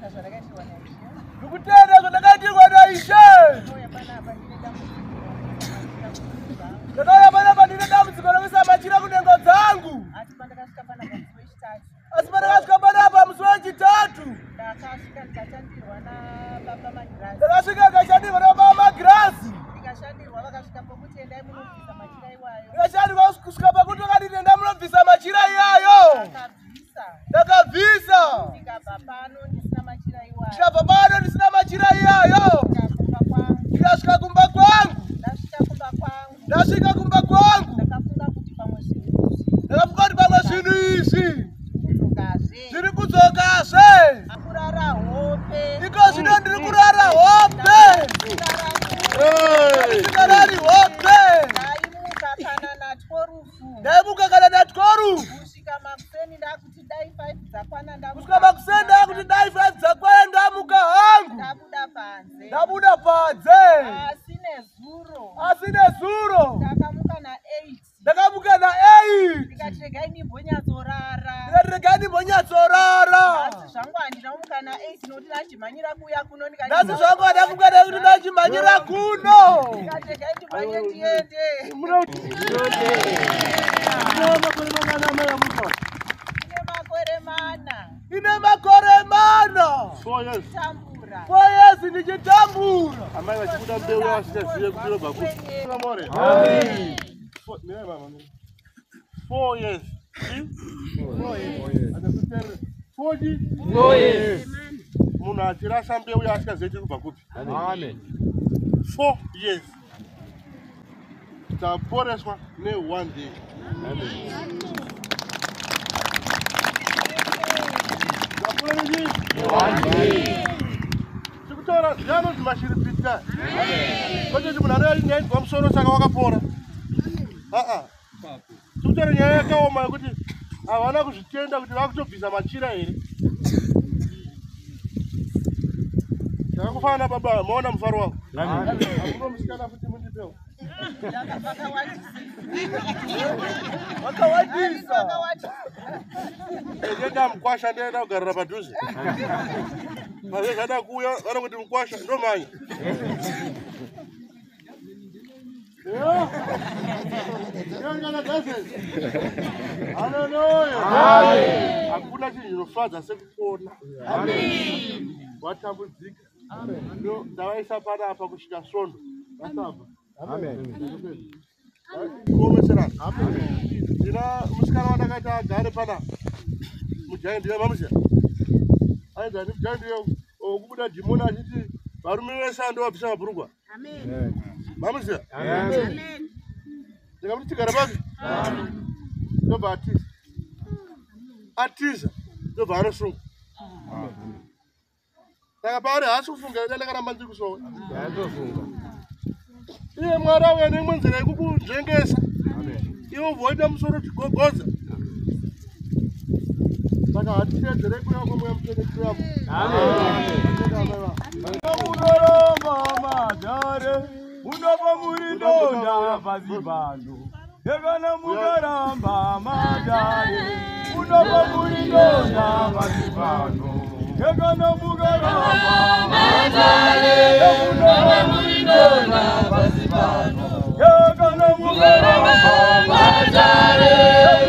Ndikutenda zvandakaitirwa naIshe. Ndikutenda zvandakaitirwa naIshe. Ndauya panapa ndine dambudziko rekuisa machira kunhengo dzangu. Ndakauya panapa ndine dambudziko rekuisa machira kunhengo dzangu. Asi pandakasvika panapa musi wechitatu, Asi pandakasvika panapa musi wechitatu, ndakasvika ndikashandirwa nababa Magirazi. ndakasvika ndikashandirwa nababa Magirazi. Ndikashandirwa vakasvika pokuti endai munobvisa machira iwayo. Ndikashandirwa kusvika pakuti vakanditi enda munobvisa machira iyayo. Ndakabvisa. Ndakabvisa. Ndikabva pano ndisina machira iwayo. Ndikabva pano ndisina machira iyayo. Ndikasvika kumba kwangu. Ndikasvika kumba kwangu. Ndasvika kumba kwangu. Ndasvika kumba kwangu. Ndakafunga kuti pamwe zvinhu izvi Ndakafunga kuti pamwe zvinhu izvi kudzokazve. zviri kudzokazve. Kurara hope. Iko zvino ndiri kurara hope. Kurara hope. Ndisingarari hope. Ndaimuka kana natworufu. Ndaimuka kana natworu. Kusvika makuseni ndakuti dai 5 dzakwana ndamuka. Kusvika makuseni ndakuti dai 5 dzakwana ndamuka hangu. Ndabuda panze. Ndabuda panze. Asi nezuro Asi nezuro ndakamuka na8 ndakamuka na8. ndikati regai ndimbonyatsorara. Ndikati regai ndimbonyatsorara. Asi zvangu handina kumuka na8 nokuti ndachimhanyira kuuya kuno ndikati Nhasi zvangu handina kumuka nekuti ndachimhanyira kuno. ndikati regai ndimhanye ndiende. Ine makore mana Ine makore mana. 4 years. tambura. 4 years ndichitambura. Amai vachibuda mbeu vasingazive kuti inobva kupi. Amore. Mirai mama, mirai. 4 years. See? Andikuteerera. 40? 4 years. Munhu achirasa mbeu yaasingazive kuti inobva kupi. Amen. 4 years. Taporeswa ne 1 day. Tapora nechii? Tikutaura zvianonzi mashiripita. Kwete kuti munhu anouya ndainzwa musoro saka wakapora. Aa. Tikutaura nyaya yakaoma yekuti havana kuzvitenda kuti vakutobvisa machira here. Ndakakufanana baba, maona mufaro wako. Hakuna musikana futi mundipewo. Vakawandisa. Vakawandisa. Vakawandisa. Ndenda mukwasha ndienda kugarira padhuze. Mazve zvada kuuya vanokuti mukwasha ndomanya. Haleluya. Hakuna chinhu chinofadza sekupona. Watambudzika. Ndo ndavaisa panapa kusvika svondo. Vasabva. Kuomeserana. Ndina musikana wandakaita agare panapa. Mujaindi mamuziya. Ainzi ani mujaindi wokubuda dhimoni achiti varume vese andovabvisa mabhurugwa. Mamuziya. Ndikamuti tigare papi. Ndobva atiza. Atiza. Ndobva anosungwa. Saka paari haasi kufunga kuti ndakaramba ndiri kusowe. Iye Mwari auya neimwe nzira yekukunzvengesa. Iwe ubva waita musoro uchigogodza. Saka hatiteedzerei kuuya kwomweya mutsvene kuuyako. Munoramba madhare, munobva muri ndonda pasi pano. Yekana mukaramba madhare, munobva muri ndonda pasi pano. Yekana mukaramba madhare, munobva muri ndonda pasi pano. Yekana mukaramba madhare,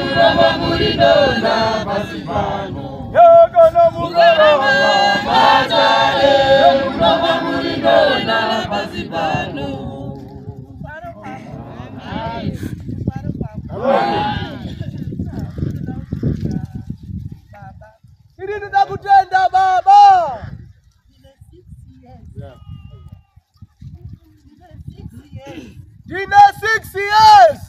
munobva muri ndonda pasi pano. Yekana mukaramba madhare, munobva muri ndonda pasi pano. Mufaro kwako. Mufaro kwako. Baba, Ini ndoda kutenda baba. ndine 6 years. Ndine 6 years. Ndine 6 years.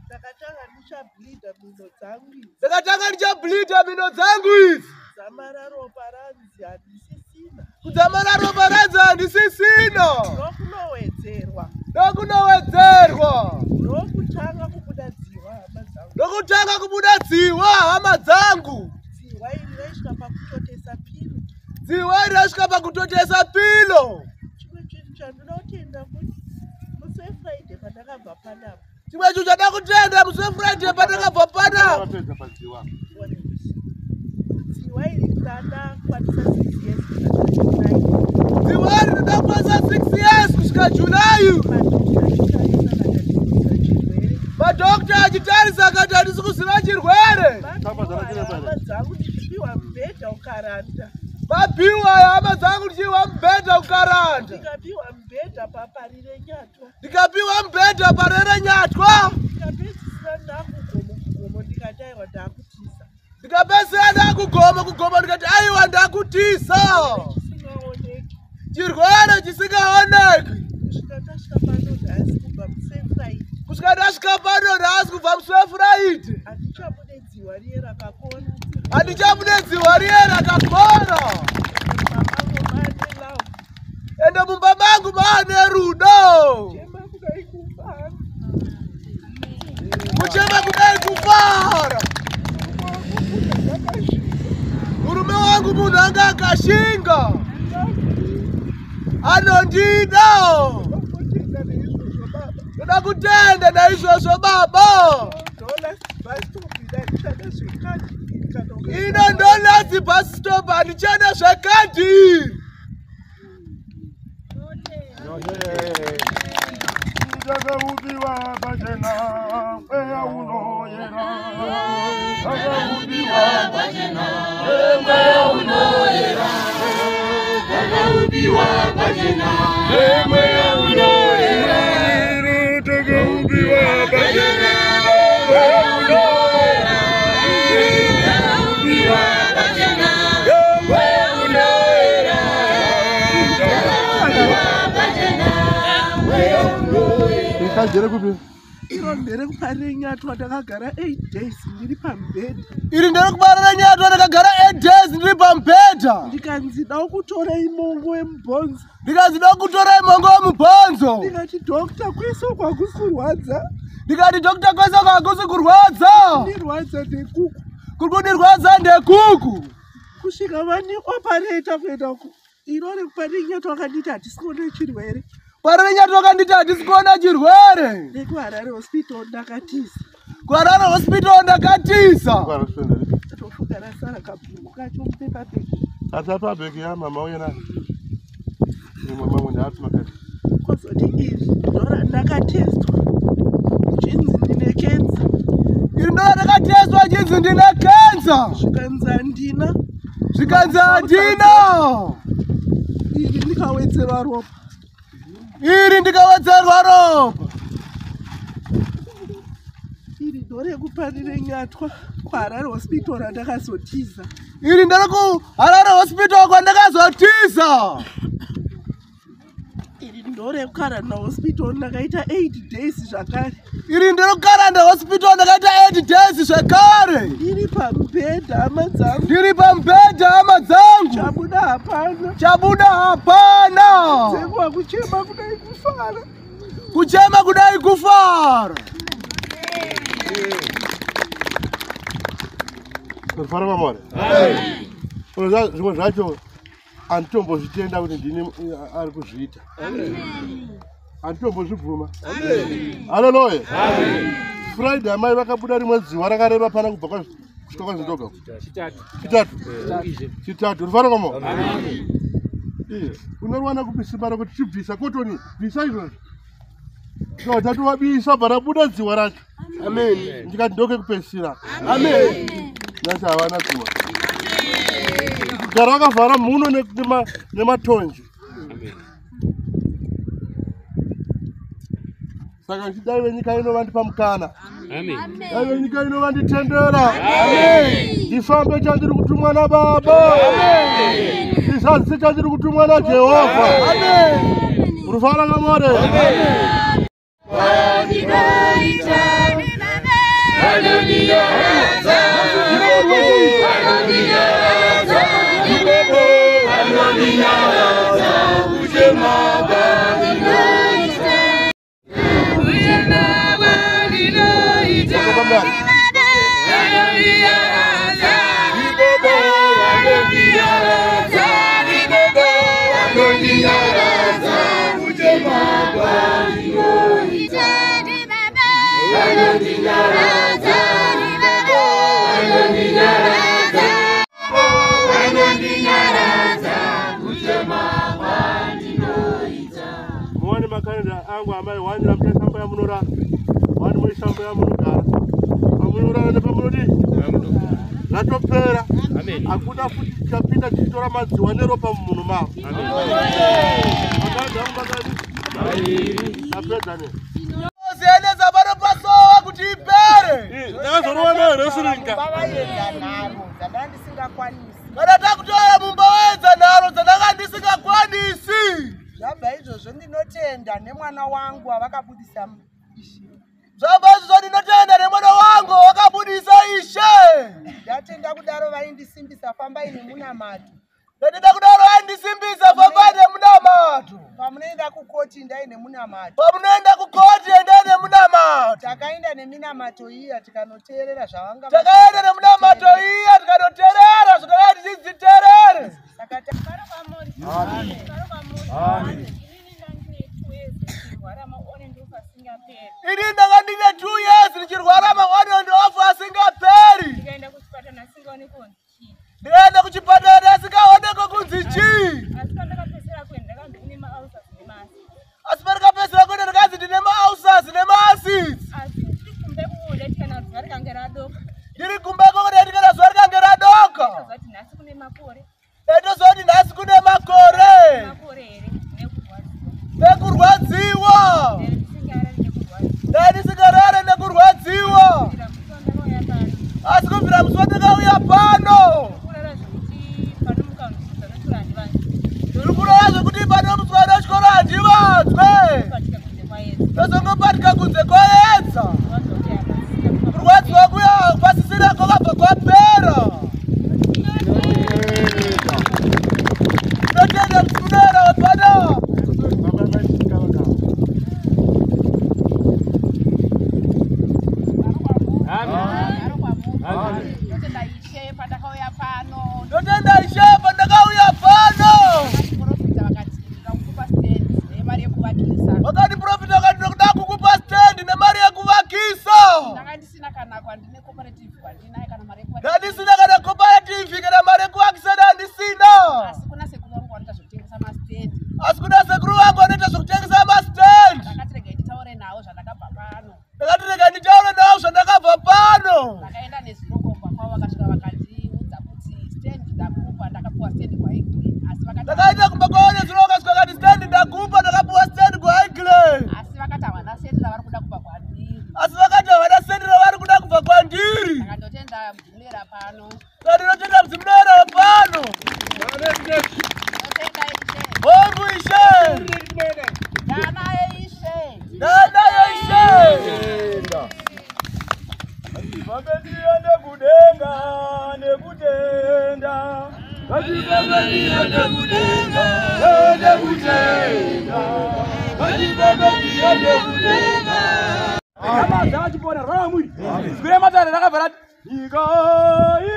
Ndakatanga ndichableeda mhino dzangu idzi. Ndakatanga ndichableeda mhino dzangu idzi. Dzamara ropa ranzi handisisina. Kudzamara ropa ranzi handisisina. Ndokunowedzerwa. Ndokunowedzerwa. Ndokutanga kubuda dzihwa hama dzangu. Ndokutanga kubuda dzihwa hama dzangu. Dzihwa iri raisvika pakutotesa pilo. Dzihwa iri rasvika pakutotesa pilo. Chimwe chinhu chandinotenda kuti musi weFriday pandakabva panapa. Chimwe chinhu chada kutenda musi weFriday pandakabva panapa. Vapedza padziwa. Dzihwa iri ndandakwanisa 6 years. July. Madhokta achitarisa akati handisi kuziva chirwere. Hama dzangu ndichipiwa mubhedha ukaranda. Mapiwa hama dzangu ndichipiwa mubhedha ukaranda. Ndikapiwa mubhedha paparire nyatwa. Ndikapiwa mubhedha parere nyatwa. Ndikapedzisira ndakugomo kugomo ndikati aiwa ndakutiza. Ndikapedzisira ndakugomo kugomo ndikati aiwa ndakutiza. Chisingaoneki. Chirwere chisingaoneki. Kusvika tasvika pano nhasi kubva musi weFriday. Kusvika tasvika pano nhasi kubva musi weFriday. Handichabude dziwa riye rakakora. Handichabude dziwa riye rakakora. Ende mumba mangu maane rudo. Kuchema kudai kufara. Murume wangu munhu anga akashinga. Anondida. Ndoda kutenda naizvozvo baba. Ino ndolast bus stop handichada zvekadhi. Takaubiwa pachena mweya unoyera. Takaubiwa pachena mweya unoyera. Takaubiwa pachena mweya unoyera. Takaubiwa pachena mweya unoyera. Takaubiwa pachena mweya unoyera. Takaubiwa pachena mweya unoyera. Ikajere kupi? Iro nderekuparire nyatwa ndakagara 8 days ndiri pamubhedha. Iri nderekuparire nyatwa ndakagara 8 days ndiri pamubhedha. Ndikanzi da kutora imongo wemubhonzo. Ndikanzi da kutora imongo wemubhonzo. Ndikati doctor kwese kwakusi kurwadza. Ndikati doctor kwese kwakusi kurwadza. Ndirwadza ndekuku. Kuri kundirwadza ndekuku. Kusvika vani operate kuenda ku. Iro rekuparire nyatwa vakanditi hatisi kuona chirwere. Parere nyatwa vakanditi hatisi kuona chirwere. NekuHarare hospital ndakatiza. KuHarare hospital ndakatiza. Tofuka rasara kabhuku kacho mupepa bhegi. Asi apa bhegi ya mama uye nani? Mama munhu haapi makati. Kozoti iri ndora ndakatestwa. Chinzi ndine kenza. Iri ndora ndakatestwa chinzi ndine kenza. Zvikanzi handina. Zvikanzi handina. Iri ndikawedzerwa ropa. Iri ndikawedzerwa ropa. Iri ndorekuparire nyatwa kuHarare hospital randakazotiza. Iri nderekuHarare hospital kwandakazotiza. Iri ndorekuKaranda hospital ndakaita 8 days zvakare. Iri nderekuKaranda hospital ndakaita 8 days zvakare. Ndiri pamubhedha hama dzangu. Ndiri pamubhedha hama dzangu. Chabuda hapana. Chabuda hapana. Dzengwa kuchema kudai kufara. Kuchema kudai kufara. Rufaro vamwari. Zvimwe zvacho handitombozvitenda kuti ndini ari kuzviita. Handitombozvibvuma. Haleluya. Friday amai vakabuda rimwe dziwa rakareba pana kubva kusvika kwaZindoga. Chitatu. Chitatu. Rufaro kwamo. Iye unorwana kupi simba rekuti chibvisa kotoni bvisa izvozvo. So tatovabisa bva rabuda dziwa racho. Amen. Ndikati ndokekupedzisira. Amen. Nhasi havana dziwa. Kugara vakavhara mhuno nematonje. Saka dai venyika ino vandipa mukana. Dai venyika ino vanditendera. Ndifambe chandiri kutumwa nababa. Ndizadzise chandiri kutumwa naJehovha. Rufaro ngamore. angu amai 1 ramuchaisa mumba yamunorara, 1 moisa mumba yamunogara. Pamunorara nepamunodii zvatopera. Hakuna futi chapinda chichitora madziwa neropa mumunhu mavo. Makadzi angu makadi apedza ne Ziendeza pano pasowa kuti ipere. Ndakazorova nayo resiringa. Vavaedza nharo dzandanga ndisingakwanisi. Kana takutora mumba waedza nharo dzandanga ndisingakwanisi. Zvabva izvozvo ndinotenda nemwana wangu avakabudisa Ishe. Zvabva izvozvo ndinotenda nemwana wangu wakabudisa Ishe. Ndatenda kudaro vaindisimbisa fambai nemunamato. Ndatenda kudaro vaindisimbisa fambai nemunamato. Pamunoenda kukoti endai nemunamato. Pamunoenda kukoti endai nemunamato. Takaenda neminamato iya tikanoteerera zvavanga. Takaenda nemunamato iya tikanoteerera zvatakanga tichidziteerere. Saka Amen. Amen. Ini ndanga ndine 2 years ndichirwara ma-on and off asingaperi. Ndikaenda kuchipatara asingaonekwi kunzi chii. Ndikaenda kuchipatara asingaonekwi kunzi chii. Asi pandakapedzisira kuenda ndakanzi ndine ma-ulcers nemaacids. Asi pandakapedzisira kuenda ndakanzi ndine ma-ulcers nema-acids. Asi ndiri kumba ikoko ndaiti kana zuva rikange radoka. Ndiri kumba ikoko ndaiti kana zuva rikange radoka. Ndaitoziva kuti nhasi kune makore. Ndaitoziva kuti nhasi kune makore. Makore here nekurwadziwa. Nekurwadziwa. Ndaisingarare nekurwadziwa. Asi kubvira musi wandakauya pano. Ndiri kurara zvekuti panomutswa vanotyora handivanzwe. Ndozongopatika kunze kwaedza. Kurwadziwa kuya pasisina kwakabva kwapera. Ndinotenda mudzimunera wepano. Ndotenda Ishe pandakauya pano. Ndotenda Ishe pandakauya pano. Vaprofita vakati ndinoda kukupa stand nemari yekuvakisa. Vakandiprofita vakati ndinoda kukupa stand nemari yekuvakisa. Ndanga ndisina kana kwandine cooperative kwandinayo kana mari yekuvakisa. Ndandisina kana cooperative kana mari yekuvakisa ndandisina. Asi kuna sekuru vangu vanoita zvekutengesa mastand. Asi kuna sekuru vangu vanoita zvekutengesa mastand. Ndakati regai nditaure navo zvandakabva pano. Ndakati regai nditaure navo zvandakabva pano. Ndakaenda nezuro kumba kwavo vakasvika vakandiudza kuti stand ndakupa, ndakapuwa stand kuHighglen. Asi vakati Ndakaenda kumba kwavo nezuro vakasvika vakati stand ndakupa, ndakapuwa stand kuHighglen. Asi vakati havana sendi ravari kuda kubva kwandiri. Asi vakati havana sendi ravari kuda kubva kwandiri. Saka ndotenda mudzimunera pano. Saka ndinotenda mudzimunera pano. Ndotenda Ishe. Hongu Ishe. Ndanaye Ishe. Ndanaye Ishe. Ngatihambe tiende kudenga nekutenda. Ngatihambe tiende kudenga nekutenda. Ngatihambe tiende kudenga. Hama dzachipona rwara mwiri. Izwi rematare rakabva rati nyika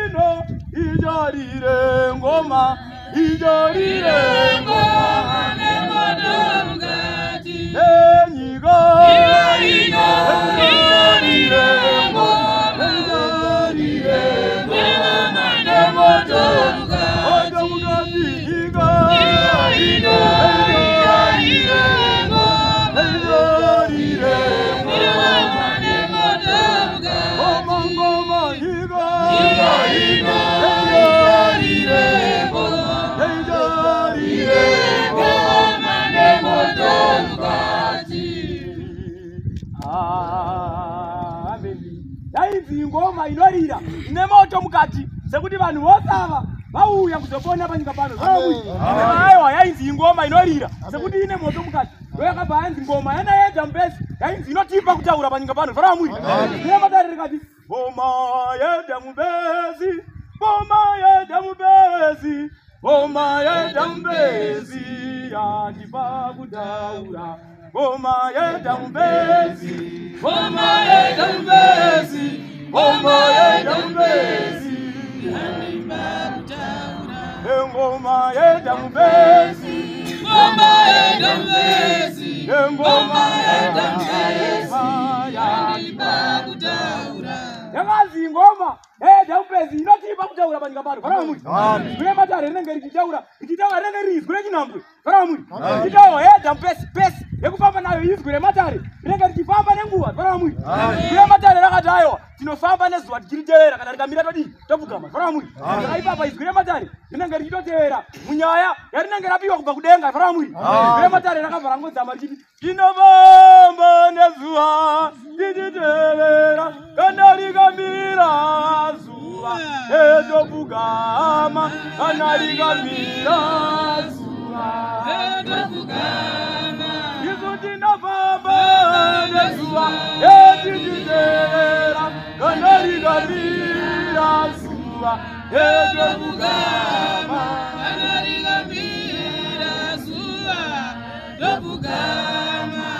ino icharire ngoma, icharire ngoma nemoto mukati. Nyika ino icharire ngoma, icharire ngoma nemoto mukati. Nyika ino icharire ngoma, icharire ngoma nemoto mukati. Ngoma ngoma nyika ino icharire ngoma, icharire ngoma nemoto mukati. Amen. Yainzi ngoma inorira ine moto mukati sekuti vanhu vose ava vauya kuzopona panyika pano. Aiwa, yainzi ingoma inorira sekuti ine moto mukati. Ndoyakabva yanzi ngoma yanaedza mupesi yainzi inotipa kutaura panyika pano. Zvaramwiri ine matare rikati ngoma yedza mupesi, ngoma yedza mupesi, ngoma yedza mupesi yandipa kutaura. Ngoma yedza mupesi, ngoma yedza mupesi, ngoma yedza mupesi yandipa kutaura. Ngoma yedza mupesi, ngoma yedza mupesi, ngoma yedza mupesi yandipa kutaura. Yakanzi ngoma yedza mupesi inotipa kutaura panyika pano. Varamuri kune matare rinenge richitaura, richitaura rinenge rizwi rechinhambwe. Varamuri richitaura yedza mupesi pesi yekufamba nayo izwi rematare rinenge richifamba nenguva zvaramuri. Izwi rematare rakati aiwa tinofamba nezuva tichiritevera kana rikamira todii topfugama zvaramuri. Saka ipapa izwi rematare rinenge richitotevera munyaya yarinenge rapiwa kubva kudenga zvaramuri. Izwi rematare rakabva rangodzama richiti tinofamba nezuva tichitevera kana rikamira zuva topfugama kana rikamira zuva isu tinofamba nezuva tichitevera kana rikamira zuva topfugama kana rikamira zuva topfugama.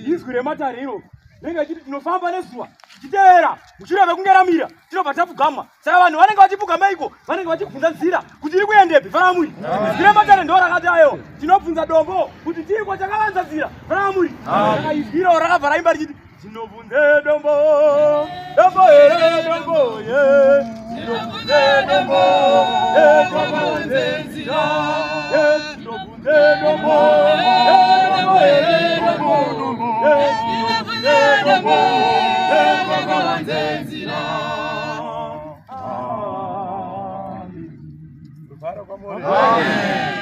Izwi rematare iro rinenge richiti tinofamba nezuva tichitevera mushure mekunge ramira tinobva tapfugama. Saka vanhu vanenge vachipfugama iko vanenge vachibvunza nzira kuti iri kuendepi faramuri. Izwi rematare ndo rakati ayo tinobvunza dombo kuti chiiko chakavanza nzira faramuri. Saka izwi iro rakabva raimba richiti tinobvunze dombo dombo here dombo ye tinobvunze dombo chakavanze nzira ye tinobvunze dombo dombo here dombo ye tinobvunze dombo chakavanze nzira. Amen.